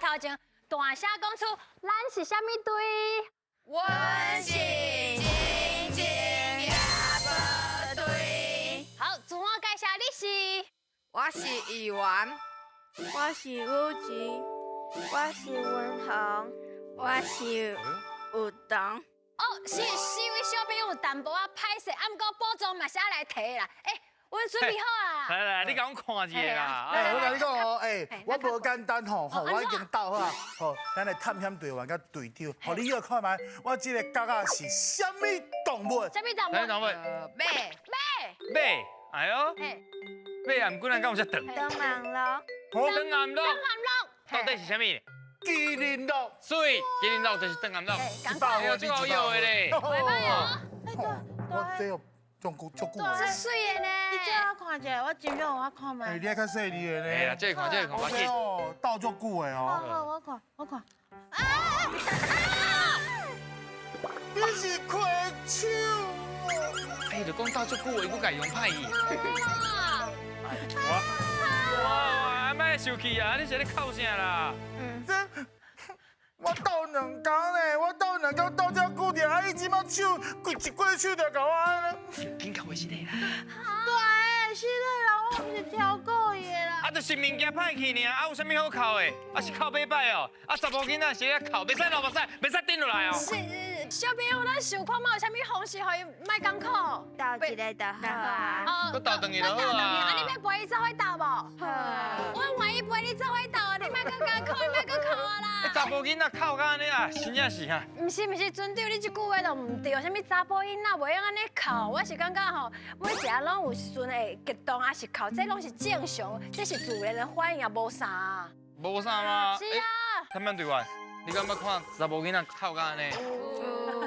頭前大聲講出，咱是啥物隊？阮是真正野寶隊。好，自我介紹，你是？我是議員。我是雨琪，我是文宏，我是有東。哦，是四位小朋友有淡薄仔歹勢，啊，毋過寶藏嘛是愛來提啦。欸，阮準備好啊。來來，你共阮看一下啦。欸，我共你講哦，欸，我無簡單吼，吼，我已經鬥好啊，吼，咱的探險隊員佮隊長，吼，你欲看覓，我這个角仔是啥物動物？啥物動物？啥物動物？馬。馬。馬。哎喲。馬啊，毋過咱敢有遮長？長頷鹿。長頷鹿。長頷鹿。到底是啥物？麒麟鹿。媠，麒麟鹿就是長頷鹿。哎呦，這個有的咧。袂歹哦。我這有足久足久的。這媠的呢。你借我看一下，我真想我看覓。欸，你愛較細膩的呢。哎呀，這個看，這個看，這哦，鬥足久的哦。好好，我看，我看。啊！你是貿手。哎，就講鬥足久的，閣共用歹去。哇哇，莫生氣啊！你是咧哭啥啦？嗯，這我鬥兩工呢，我鬥兩工鬥遮久著，啊，伊這馬手，規一過手就共我按呢。緊哭的是你啦。對，是你啦，我毋是超過伊的啦。啊，就是物件歹去爾，啊，有啥物好哭的？啊，是哭欲歹哦。啊，查某囡仔是咧哭，袂使流目屎，袂使頂落來哦。是，小朋友，咱想看覓有啥物方式予伊莫艱苦？鬥一个就好啊。哦，閣鬥轉去就好啊。啊，你欲陪伊做伙鬥無？好。我願意陪你做伙鬥，你莫閣艱苦，你莫閣哭啊啦。查甫囡仔哭甲按呢啊，真正是哈。毋是毋是，船長，你這句話就毋對。啥物查埔囡仔袂用按呢哭，我是感覺吼，每一个攏有時陣會激動，抑是哭，這攏是正常，這是自然的反應啊，無啥。無啥嗎？是啊。探險隊員，你敢捌看查某囡仔哭甲按呢？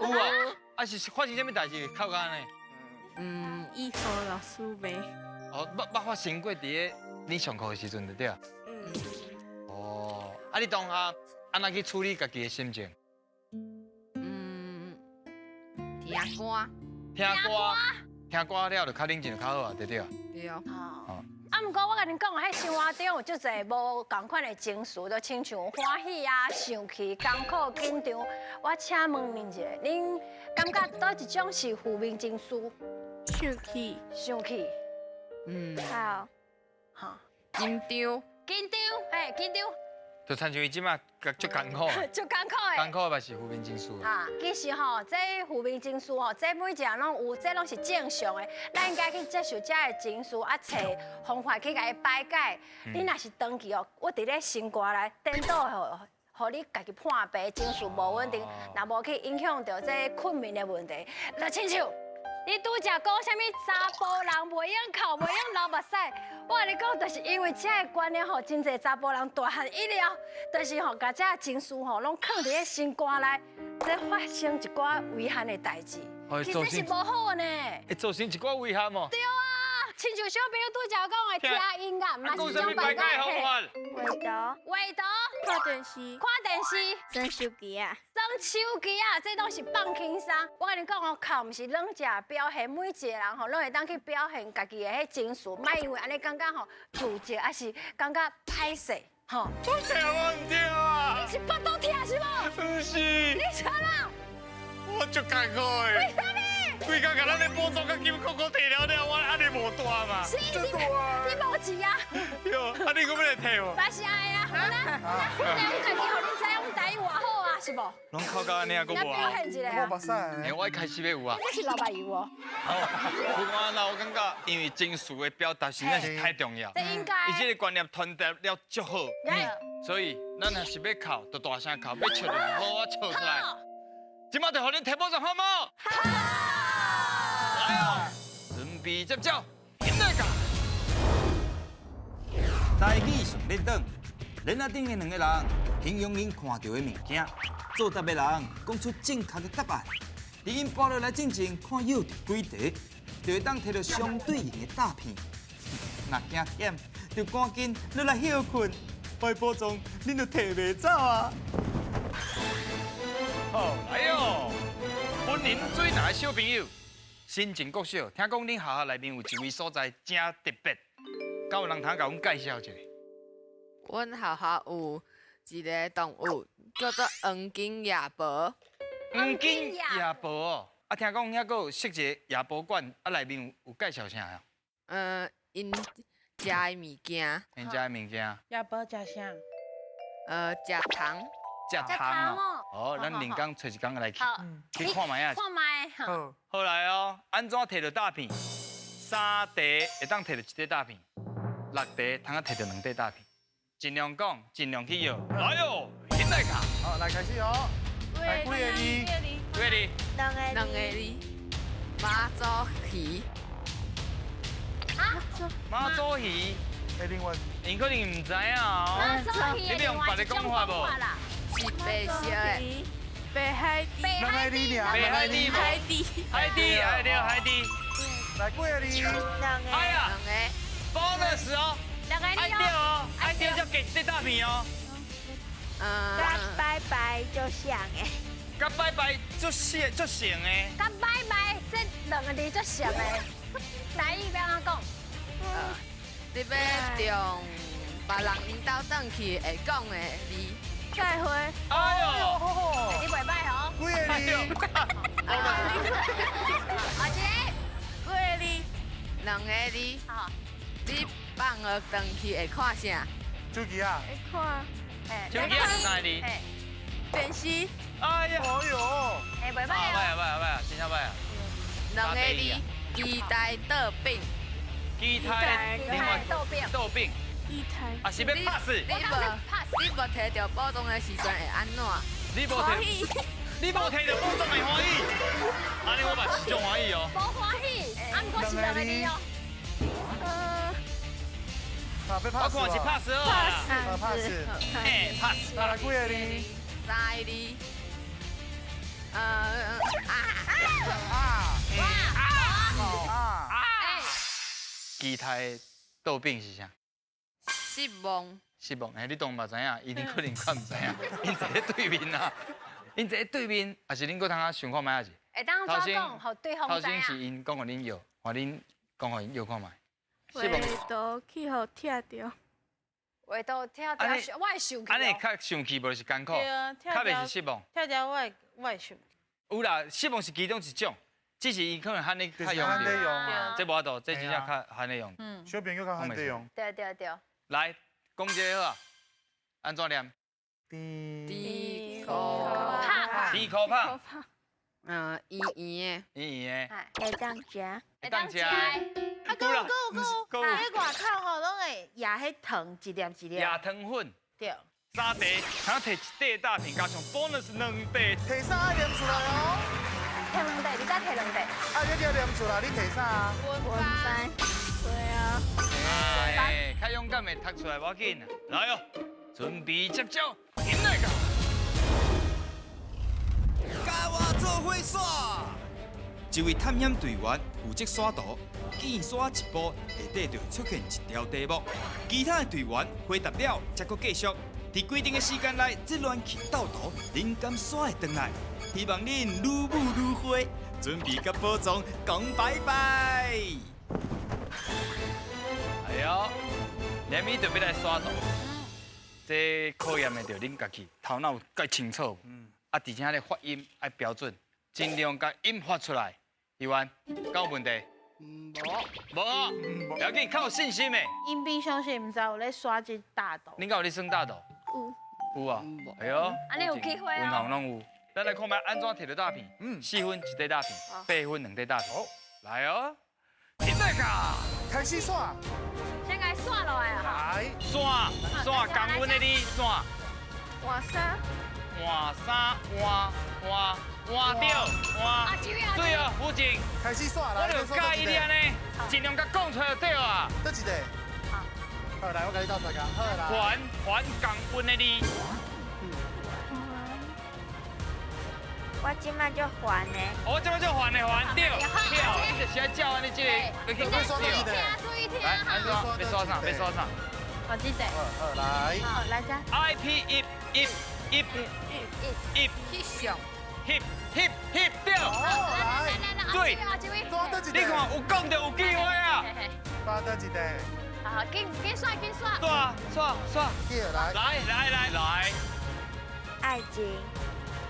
有啊。啊是發生啥物代誌哭甲按呢？嗯，以後老師袂。哦，捌捌發生過佇咧你上課的時陣就對啊。嗯。哦，啊你當下按怎去處理家己的心情？嗯，聽歌。聽歌，聽歌了就較冷靜就較好啊，對對啊？對。哦。啊，毋過我共恁講，彼生活中有足濟無仝款的情緒，就親像歡喜啊、生氣、艱苦、緊張。我請問恁一下，恁感覺佗一種是負面情緒？生氣。生氣。嗯。好。哈。緊張。緊張，嘿，緊張。就親像伊這馬足艱苦，足艱苦的，艱苦嘛是負面情緒。哈，其實吼，這負面情緒吼，這每一個人攏有，這攏是正常的。咱應該去接受這个情緒，啊，揣方法去共伊排解。你若是長期哦，鬱佇咧心肝內，顛倒吼，予你家己破病，情緒無穩定，若無去影響著這睏眠的問題。就親像你拄才講啥物查埔人袂用哭，袂用流目屎，我共你講，就是因為這个觀念吼，真濟查埔人大漢以了，就是吼，共這个情緒吼，攏囥佇咧心肝內，這發生一寡遺憾的代誌，其實是無好的呢。會造成一寡遺憾哦。對啊，親像小朋友拄才講的聽音樂，嘛是一種排解方法。畫圖。畫圖。看電視。看電視。耍手機仔。耍手機仔，這攏是放輕鬆。我共你講哦，哭毋是攏食表現，每一個人吼攏會當去表現家己的彼情緒，莫因為按呢感覺吼自責，抑是感覺歹勢吼。我聽我毋對啊！你是腹肚疼是無？毋是。你啥啦？我足艱苦的。為啥物？規工共咱咧補妝佮金箍箍提了了，我按呢無大嘛。是，你無錢啊？對，啊你閣欲來提無？嘛是愛啊，咱咱阮家己予恁知影，阮台語偌好啊，是無？攏哭到按呢啊，閣無表現一下啊。我目屎。欸，我一開始欲有啊。這是流目油哦。好，不管按怎，我感覺因為情緒的表達實在是太重要。這應該。伊這個觀念傳達了足好。所以咱若是欲哭，就大聲哭；欲笑就好好笑出來。這馬就予恁提寶藏好無？好。來哦，準備接招，音樂家。台語上熱轉，鏈仔頂的兩個人形容𪜶看著的物件，作答的人講出正確的答案。佇𪜶跋落來進前，看藥著幾塊，就會當提著相對應的詐騙。若驚忝，就趕緊落來歇睏，壞寶藏恁就提袂走啊！好，來喲，雲林水林的小朋友，新靖國小，聽講恁學校內面有一位所在真特別，敢有人通共阮介紹一下？阮學校有一个動物叫做黃金夜婆。黃金夜婆哦，啊，聽講遐閣有設一个夜婆館，啊，內面有介紹啥啊？𪜶食的物件。𪜶食的物件。夜婆食啥？食糖。食糖哦。哦，咱另工揣一工來去，去看覓啊。看覓。好。好來哦，按怎摕著大片？三塊會當摕著一塊大片，六塊通啊摕著兩塊大片。盡量講，盡量去搖。來哦，起來卡。好，來開始哦。來幾個字？幾個字？兩個兩個字。媽祖魚。啊？媽祖魚。欸，另外，𪜶可能毋知影哦。媽祖魚你欲用別个講法無？是白色的。白海底。白海底，白海底。海底。海底，海底，海底。來幾個字？兩個。哎呀，兩個。 bonus 哦。兩個愛對哦，愛對才給這大片哦。佮拜拜足像的。佮拜拜足像足像的。佮拜拜這兩個字足像的。台語欲按怎講？你欲從別人𪜶兜轉去會講的字。再會。哎喲，你袂歹哦。幾個字？啊，一個。幾個字？兩個字。好。你放學轉去會看啥？手機啊。會看。手機啊，三個字。電視。哎呀，哎喲。欸，袂歹哦。歹啊，歹啊，歹啊，真正歹啊。兩個字，期待倒餅。期待另外豆餅。豆餅。期待。啊，是欲 pass。你無提著寶藏的時陣會按怎？你無提，你無提著寶藏會歡喜。按呢我嘛是足歡喜哦。無歡喜，啊，毋過是兩個字哦。我看是 pass 好啊。 pass。嘿，pass。來幾個字？三個字。啊啊啊啊！期待豆餅是啥？失望。失望，欸，你當然嘛知影，伊恁可能較毋知影，𪜶坐咧對面啊，𪜶坐咧對面，抑是恁閣通啊想看覓啊是？會當怎講，予對方知頭先是𪜶講予恁搖，予恁講予𪜶搖看覓。畫圖去予拆著。畫圖拆著，我會生氣。按呢會較生氣，無是艱苦，較袂是失望。拆著我會生氣。有啦，失望是其中一種，只是伊可能罕咧較用著，這無法度，這真正較罕咧用。小朋友較罕咧用。對對對。來，講這個好啊，按怎念？甜可拍。甜可拍。嗯，圓圓的。圓圓的。會當食。會當食。啊，閣有閣有閣有，佇外口吼，攏會壓彼糖一粒一粒。壓糖粉。對。三塊，通提一塊大片，加上 bonus 兩塊。提啥愛念出來哦？提兩塊，你再提兩塊。啊，你叫念出來，你提啥？文班。對啊。哎，較勇敢的讀出來，無要緊。來哦，準備接招，起來個。佮我做伙耍。一位探險隊員負責耍圖，見耍一步，下底就會出現一條題目。其他的隊員回答了，才閣繼續。佇規定的時間內，這亂去鬥圖，恁敢耍會轉來？希望恁愈舞愈花，準備佮寶藏講拜拜。哎喲，連咪就欲來耍圖，這考驗的著恁家己頭腦夠清楚，啊，而且咧發音愛標準，盡量共音發出來。議員，敢有問題？無，無，要緊，較有信心的。𪜶平常時毋知有咧耍這大圖。恁敢有咧耍大圖？有。有啊。哎喲，按呢有機會哦。文宏攏有。咱來看覓按怎提著大片？4分一塊大片，8分兩塊大片。來哦，起來卡，開始耍。先共耍落來啊！來，耍耍降溫的你耍。換衫。換衫換換換著換。對哦，胡靜。開始耍我就佮意你按呢，盡量共講出來就對啊。佗一個？好。好，來，我共你鬥相共。好來。還還降溫的你。我這擺足煩的。我這擺足煩的，煩對。對，你就是愛照按呢這個。你去刷對。來，按怎？欲刷啥？欲刷啥？我這個。好，好來。好，來這。 I P 一一一一一。翕相。翕翕翕對。來對。抓佗一個。你看有講就有機會啊。抓佗一個。好，紧紧刷紧刷。刷刷刷。来来来来来。爱情。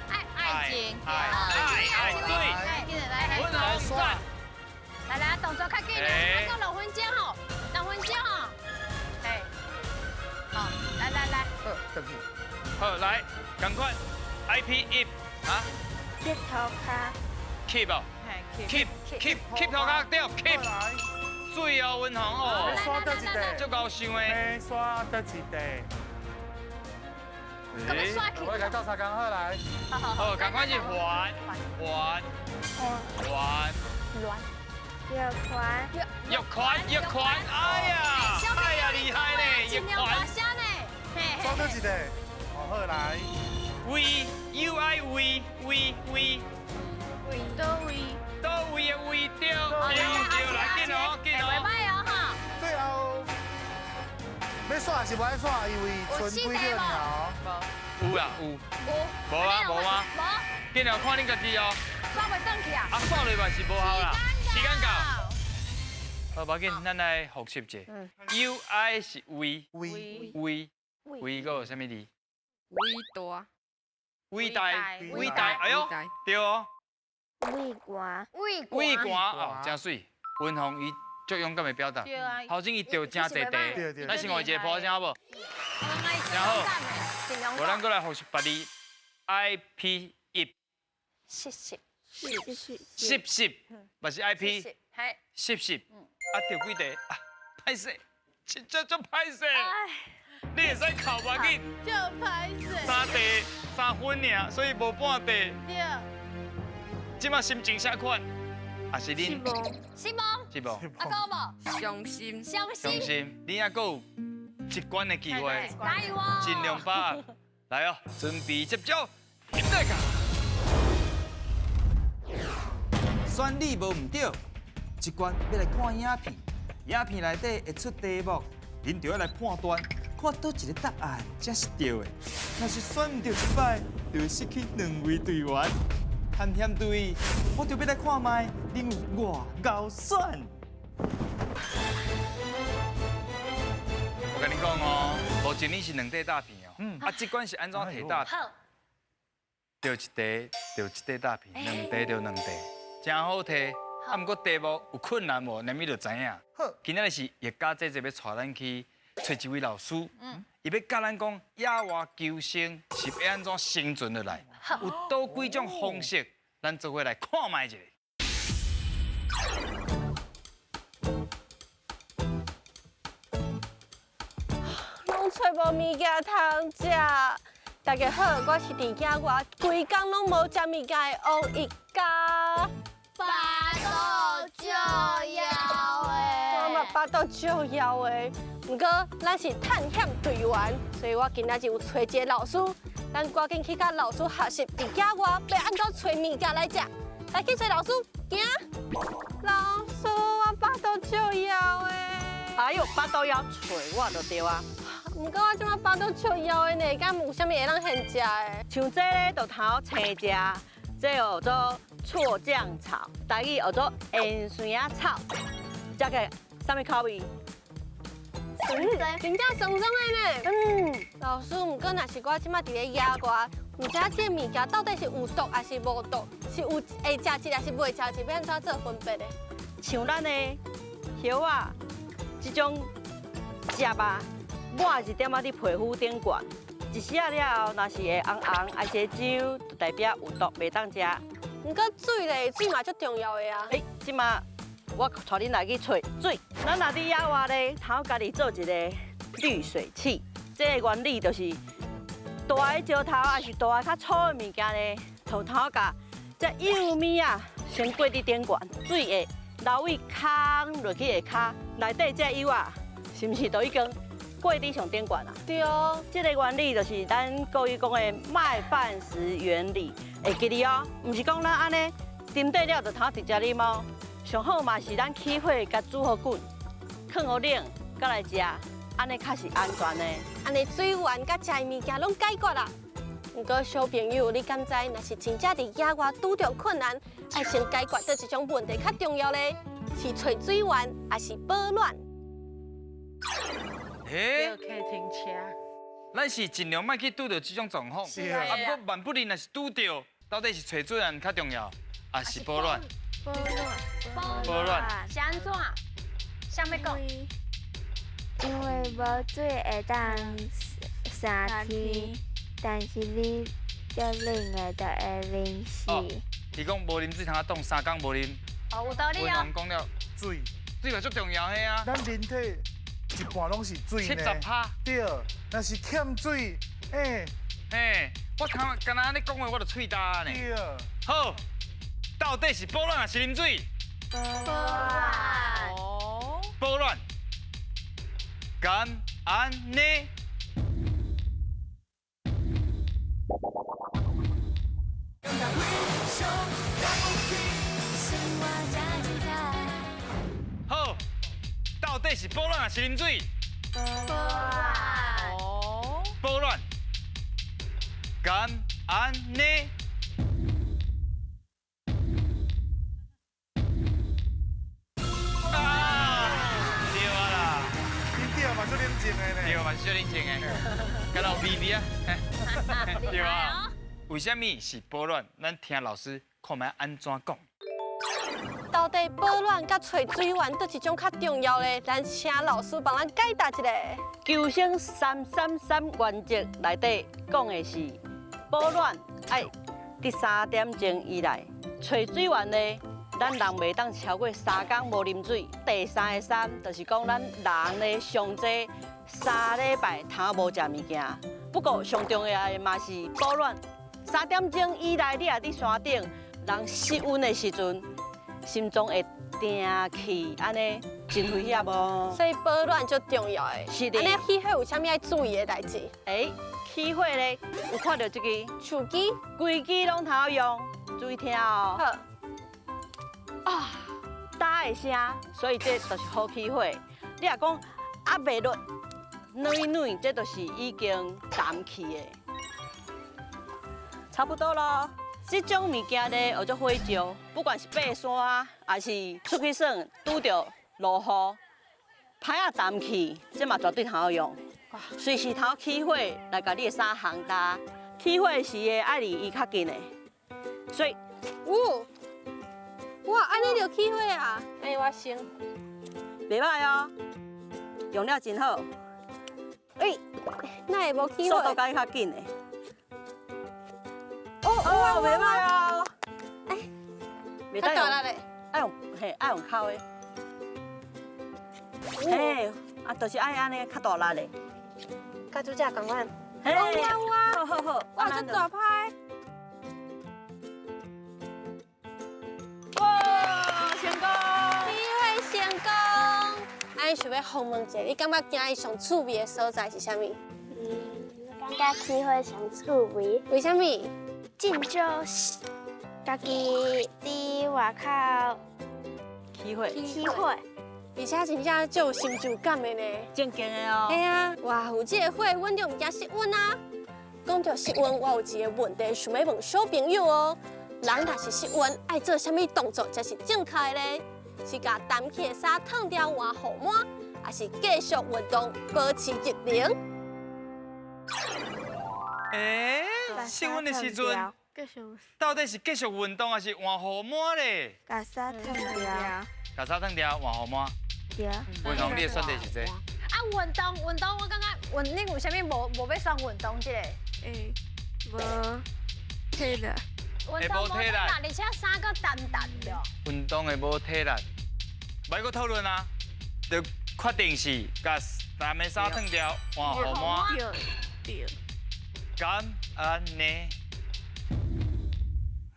爱爱情。爱爱爱对。来来来刷。来来，动作较紧咧，还阁2分钟吼，2分钟吼。哎，好，来来来。好，对不起。好，来，赶快，IP 一啊。 keep 头壳。 keep 哦。keep keep keep 头壳对 keep。水哦，文宏哦。刷得一块。足够想的。刷得一块。我来斗相共好来。好好好，赶快去还还还。玉环。玉环玉环，哎呀，哎呀，厉害呢，玉环。刷得一块，好来。 V U I V V V。倒位。倒位的位对，对对，来紧哦紧哦。袂歹哦哈。最后，欲刷还是无爱刷？因为剩几个尔哦。有啦有。有。无啊无啊。无。紧哦，看恁家己哦。刷袂转去啊？啊，刷落嘛是无效啦。时间到。好，无要紧，咱来复习一下。U I 是伟，伟，伟，伟，阁有啥物字？伟大。伟大，伟大，哎呦，对哦。伟寒。伟伟寒哦，真水。文宏伊足勇敢的表达。对啊。头前伊著真济题，咱先换一个破声好无？真好。无咱阁来复习别字。I P 一。湿湿。湿湿。湿湿，嘛是 I P。嘿。湿湿。啊，著几题啊，歹势，真正足歹势。你会使哭无要紧。足歹势。3题3分尔，所以无半题。对。这马心情啥款？也是恁？失望。失望。啊，阁有无？伤心。伤心。伤心。你还阁有一关的机会。加油哦！尽量把握。来哦，准备接招，现在开。选你无毋对，这关欲来看影片，影片内底会出题目，恁就要来判断，看佗一个答案才是对的。若是选毋对一摆，就会失去2位队员。探险队，我就欲来看觅恁有偌𠢕选。我共你讲哦，目前你是2块大片哦，啊，这关是按怎提大片？好。著一块，著一块大片，2块著2块，真好提。啊，毋过题目有困难无？连咪就知影。好。今仔日是叶家姐姐欲带咱去揣一位老师，伊欲教咱讲野外求生是欲按怎生存落来，有佗几种方式，咱做伙来看觅一下。拢揣无物件通食。大家好，我是伫野外，规工拢无食物件的王一家。巴肚足枵的，我嘛巴肚足枵的。毋过咱是探险队员，所以我今仔日有揣一个老师，咱赶紧去佮老师学习，伫野外欲按怎揣物件来食。来去揣老师，行。老师，我巴肚足枵的。哎呦，巴肚枵，揣我就对啊。毋过我这马巴肚足枵的呢，敢有啥物会当现食的？像这咧，就头青食，这叫做错酱草，台语叫做盐酸仔草。食起啥物口味？真正酸酸的呢。老师，毋过若是我这马伫咧野外，毋知这个物件到底是有毒还是无毒，是有会食一还是袂食一，欲按怎做分别的？像咱的叶仔，这种食吧，抹一点仔伫皮肤顶悬，一时仔了后，若是会红红，还是会痒，就代表有毒，袂当食。毋过水咧，水嘛足重要的啊。欸，这马我带恁来去揣水。咱若伫野外咧，头家己做一个滤水器。这个原理就是大的石头，还是大的较粗的物件咧，就头共这幼物啊，先过伫顶悬，水会流位空落去下跤，内底这幼啊，是毋是都已经过伫上顶悬啊？对哦，这个原理就是咱国语讲的麦饭石原理，会记得哦。毋是讲咱按呢沉底了就头直接啉哦，上好嘛是咱起火共煮予滚，囥予冷，阁来食，按呢较是安全的。按呢水源佮食的物件拢解决啦。毋过小朋友，你敢知若是真正伫野外拄著困难，爱先解决佗一种问题较重要咧？是揣水源，抑是保暖？欸，客停车。咱是盡量莫去拄著這種狀況。是啊。啊，不過萬不利若是拄著，到底是揣水源較重要，還是保暖？保暖。保暖。是按怎？啥欲講？因為無水會當三天，但是你足冷的就會冷死。伊講無啉水通啊凍3工無啉。哦，有道理哦。講了，水，水嘛足重要的啊。咱人體一半攏是水呢。70%。對，若是欠水，欸，嘿，我剛剛按呢講話，我就喙焦呢。對。好，到底是保暖還是啉水？保暖。哦。保暖。敢按呢？好，到底是保暖還是啉水？保暖。保暖。敢按呢？啊，對啊啦。你對嘛，足冷靜的呢。對嘛，是足冷靜的，敢若有秘密啊？對啊。為啥物是保暖？咱聽老師看覓按怎講。到底保暖佮揣水源，佗一種較重要咧？咱請老師幫咱解答一下。求生333原則內底講的是保暖愛佇3點鐘以內，揣水源咧，咱人袂當超過3工無啉水。第三个3就是講咱人咧上濟3禮拜通無食物件。不過上重要的嘛是保暖。3點鐘以內，你若佇山頂，人失溫的時陣，心臟會定去，按呢真危險哦。所以保暖足重要的。是的。按呢起火有啥物愛注意的代誌？欸，起火咧，有看著這支手機，規支攏通用，注意聽哦。好。啊，打的聲，所以這就是好起火。你若講壓袂落，軟軟，這就是已經淡去的。差不多咯，這種物件咧，叫做火石，不管是爬山，還是出去耍，拄著落雨，歹仔淡去，這嘛絕對通好用。隨時通起火來共你的衫烘焦。起火時的愛離伊較近的，所以，哦，哇，按呢就起火啊！欸，我先，袂歹哦，用了真好。欸，哪會無起火？速度共伊較緊的。哦，袂歹哦。哎，袂当用，愛用嘿，愛用烤的。嘿，啊，就是愛按呢較大力的。佮主角仝款。嘿，好好好。哇，這大拍。哇，成功！起火成功。啊，想欲訪問一下，你感覺今日上趣味的所在是啥物？感覺起火上趣味。為啥物？真少家己佇外口起火，起火，而且真正足有成就感的呢。正經的哦。嘿啊，哇，有這個火，阮就毋驚失溫啊。講著失溫，我有一個問題想欲問小朋友哦。人若是失溫，愛做啥物動作才是正確的咧？是共澹去的衫脫掉換雨帽，還是繼續運動保持熱能？欸，失溫的時陣，到底是繼續運動還是換雨帽咧？共衫脫掉。共衫脫掉換雨帽。對。文宏，你的選擇是這個？啊，運動運動，我感覺運你為啥物無欲選運動這個？欸，無體力。運動無體力，而且衫閣澹澹的。運動會無體力，莫閣討論啊，就決定是共澹的衫脫掉換雨帽。對對。敢按呢？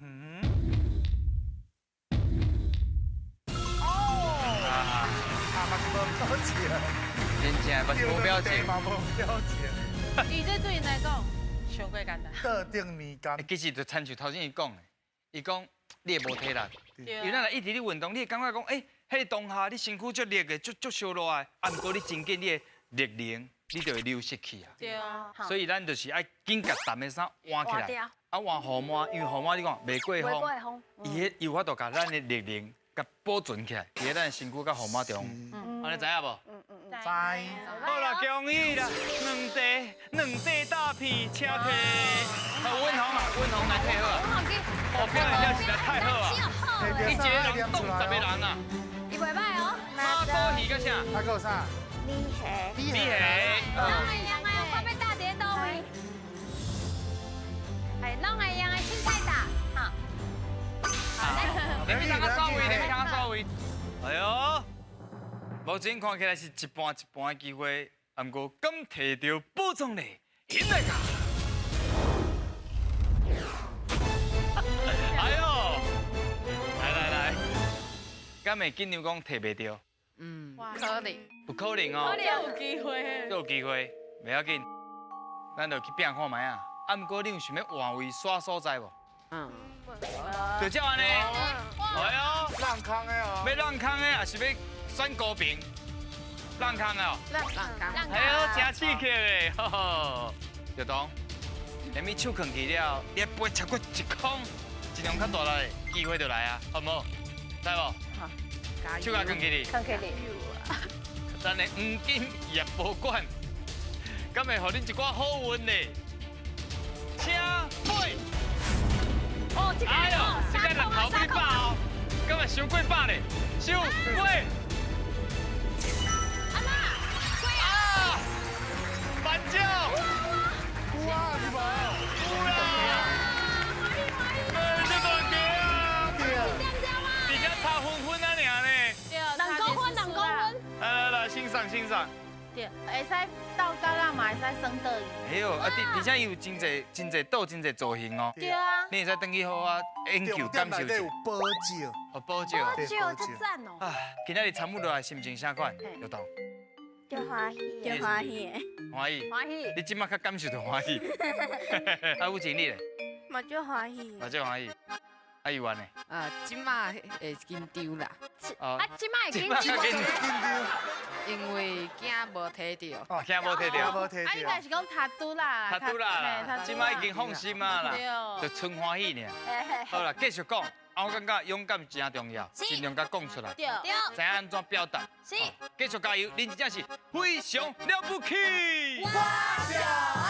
嗯？哦，啊，嘛是無表情。真正嘛是無表情。嘛無表情。伊這對𪜶來講，上過簡單。桌頂年工。其實就親像頭先伊講的，伊講你會無體力，因為咱若一直咧運動，你會感覺講，欸，彼個當下你身軀足熱的，足燒熱的，啊，毋過你真緊，你的熱能你就會流失去啊。對啊。所以咱就是愛緊共澹的衫換起來，啊換雨帽，因為雨帽你看袂過風，伊彼有法度共咱的熱能共保存起來，佇咧咱的身軀佮雨帽中。按呢知影無？知。好啦，恭喜啦，两块两块大皮，请提。好，温红啊，温红来退好啊。哦，表现了实在太好啊！一个人挡10个人啊。伊袂歹哦。妈祖鱼个啥？啊，阁有啥？米虾。米虾。拢会用的，看欲搭伫佗位。哎，拢会用的，凊彩搭，哈。好，来。你通啊刷位，你通啊刷位。哎呦，目前看起来是一半一半的机会，不过敢提到宝藏呢？引来噶！哎呦，来来来，敢会紧张讲提袂著？嗯，可能，有可能哦，可能有机会，有机会，袂要紧，咱就去拼看觅啊。啊，不过你有想欲换位刷所在无？嗯，就这按呢。哎呦，让空的哦，欲让空的，抑是欲选高屏？让空的哦，让空，哎呦，真刺激嘞！呵呵，就当，连咪手囥起了，你飞超过一空，尽量较大力的机会就来啊，好无？知无？好，手共囥起哩，囥起哩。咱的黄金叶保管，敢会予恁一寡好运呢？请飞！哦，这个哎呦，这个人头比百哦，敢会伤过百咧？伤过。阿妈，过啊！班长，有啊，是无？有啦！哎，这大家啊！而且差分分啊尔呢。对， 2公分，2公分。来来来，欣赏欣赏。对，会使倒角仔嘛，会使耍倒伊。哎呦，啊，而且伊有真济真济倒真济造型哦。对啊。你会使转去好啊研究感受一下。有宝石。哦，宝石。宝石，真赞哦。啊，今仔日参与落来心情啥款？有当。就欢喜，就欢喜。欢喜。欢喜。你这马较感受著欢喜。啊，有情你咧？嘛足欢喜。嘛足欢喜。啊，有呢？啊，这马会紧张啦。啊，这马会紧张。因为惊无提著。哦，惊无提著。无提啊，应该是讲头拄啦。头拄啦，这马已经放心啊啦，就纯欢喜尔。好啦，继续讲。啊，我感觉勇敢真重要，尽量共讲出来，对，知影按怎表达。是，继续加油，恁真正是非常了不起。我就爱。